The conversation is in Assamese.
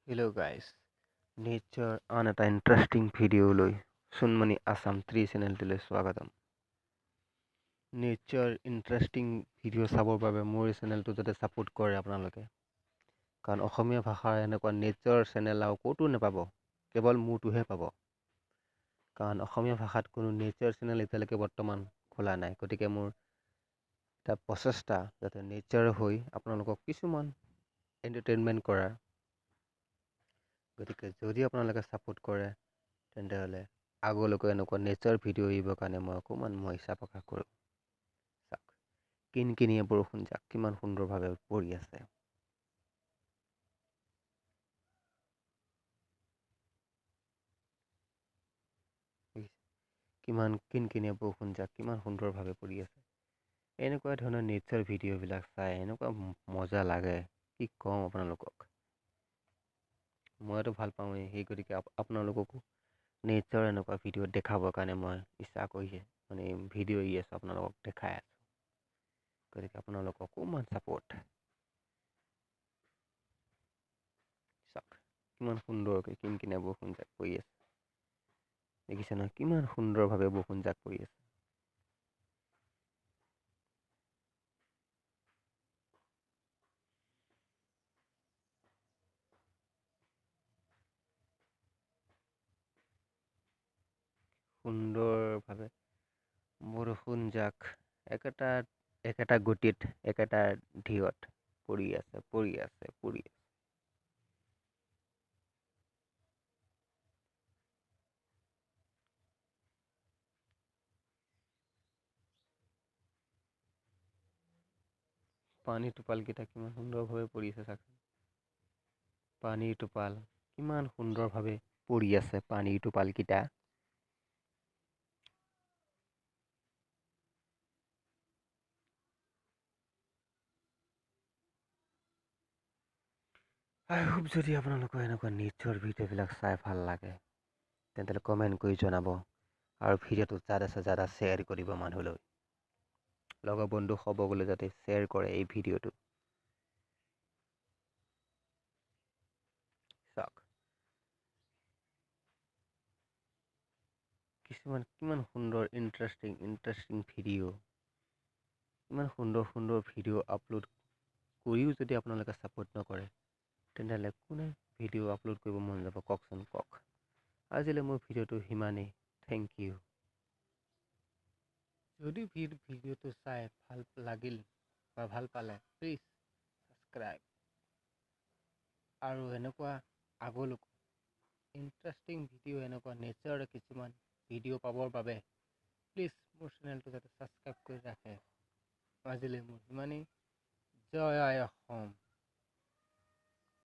হেল্ল' গাইজ, নেচাৰ আন এটা ইণ্টাৰেষ্টিং ভিডিঅ'লৈ সোণমণি আছাম 3 চেনেলটোলৈ স্বাগতম। নেচাৰ ইণ্টাৰেষ্টিং ভিডিঅ' চাবৰ বাবে মোৰ এই চেনেলটো যাতে ছাপোৰ্ট কৰে আপোনালোকে, কাৰণ অসমীয়া ভাষাৰ এনেকুৱা নেচাৰ চেনেল আৰু ক'তো নাপাব, কেৱল মোৰটোহে পাব। কাৰণ অসমীয়া ভাষাত কোনো নেচাৰ চেনেল এতিয়ালৈকে বৰ্তমান খোলা নাই। গতিকে মোৰ এটা প্ৰচেষ্টা যাতে নেচাৰ হৈ আপোনালোকক কিছুমান এণ্টাৰটেইনমেণ্ট কৰাৰ। গতিকে যদি আপোনালোকে ছাপোৰ্ট কৰে তেন্তে আগলৈকে এনেকুৱা নেচাৰ ভিডিঅ' এৰিবৰ কাৰণে মই অকণমান ইচ্ছা প্ৰকাশ কৰোঁ। চাওক, কিনকিনিয়া বৰষুণ যাক কিমান সুন্দৰভাৱে পৰি আছে। কিমান কিনকিনিয়া বৰষুণ যাক কিমান সুন্দৰভাৱে পৰি আছে। এনেকুৱা ধৰণৰ নেচাৰ ভিডিঅ'বিলাক চাই এনেকুৱা মজা লাগে, কি ক'ম আপোনালোকক। মইতো ভাল পাওঁৱেই, সেই গতিকে আপোনালোককো নেচাৰ এনেকুৱা ভিডিঅ' দেখাবৰ কাৰণে মই ইচ্ছা কৰিছে, মানে ভিডিঅ' এৰি আছোঁ, আপোনালোকক দেখাই আছোঁ। গতিকে আপোনালোকক অকণমান ছাপোৰ্ট। চাওক কিমান সুন্দৰকৈ কিনকিনিয়া বৰষুণ জাক পৰি আছে, দেখিছে নহয় কিমান সুন্দৰভাৱে বৰষুণ জাক পৰি আছে। সুন্দৰভাৱে বৰষুণ জাক একেটা একেটা গতিত একেটা ঢিয়ত পৰি আছে, পৰি আছে, পৰি আছে। পানীৰ টোপালকেইটা কিমান সুন্দৰভাৱে পৰি আছে চাওকচোন। পানীৰ টোপাল কিমান সুন্দৰভাৱে পৰি আছে, পানীৰ টোপালকেইটা। আই হোপ যদি আপোনালোকৰ এনেকুৱা নেচাৰ ভিডিঅ'বিলাক চাই ভাল লাগে তেন্তে কমেণ্ট কৰি জনাব, আৰু ভিডিঅ'টো যাদা চে যাদা শ্বেয়াৰ কৰিব মানুহলৈ, লগৰ বন্ধু সবকলৈ যাতে শ্বেয়াৰ কৰে এই ভিডিঅ'টো। চাওক কিছুমান কিমান সুন্দৰ ইণ্টাৰেষ্টিং ইণ্টাৰেষ্টিং ভিডিঅ', ইমান সুন্দৰ সুন্দৰ ভিডিঅ' আপলোড কৰিও যদি আপোনালোকে ছাপোৰ্ট নকৰে তেনেহ'লে কোনে ভিডিঅ' আপলোড কৰিব মন যাব কওকচোন, কওক। আজিলৈ মোৰ ভিডিঅ'টো সিমানেই, thank U. যদি ভিডিঅ'টো চাই ভাল লাগিল বা ভাল পালে প্লিজ ছাবস্ক্ৰাইব, আৰু এনেকুৱা আগলৈকো ইণ্টাৰেষ্টিং ভিডিঅ' এনেকুৱা নেচাৰৰ কিছুমান ভিডিঅ' পাবৰ বাবে প্লিজ মোৰ চেনেলটো যাতে ছাবস্ক্ৰাইব কৰি ৰাখে। আজিলৈ মোৰ সিমানেই, জয় আই অসম।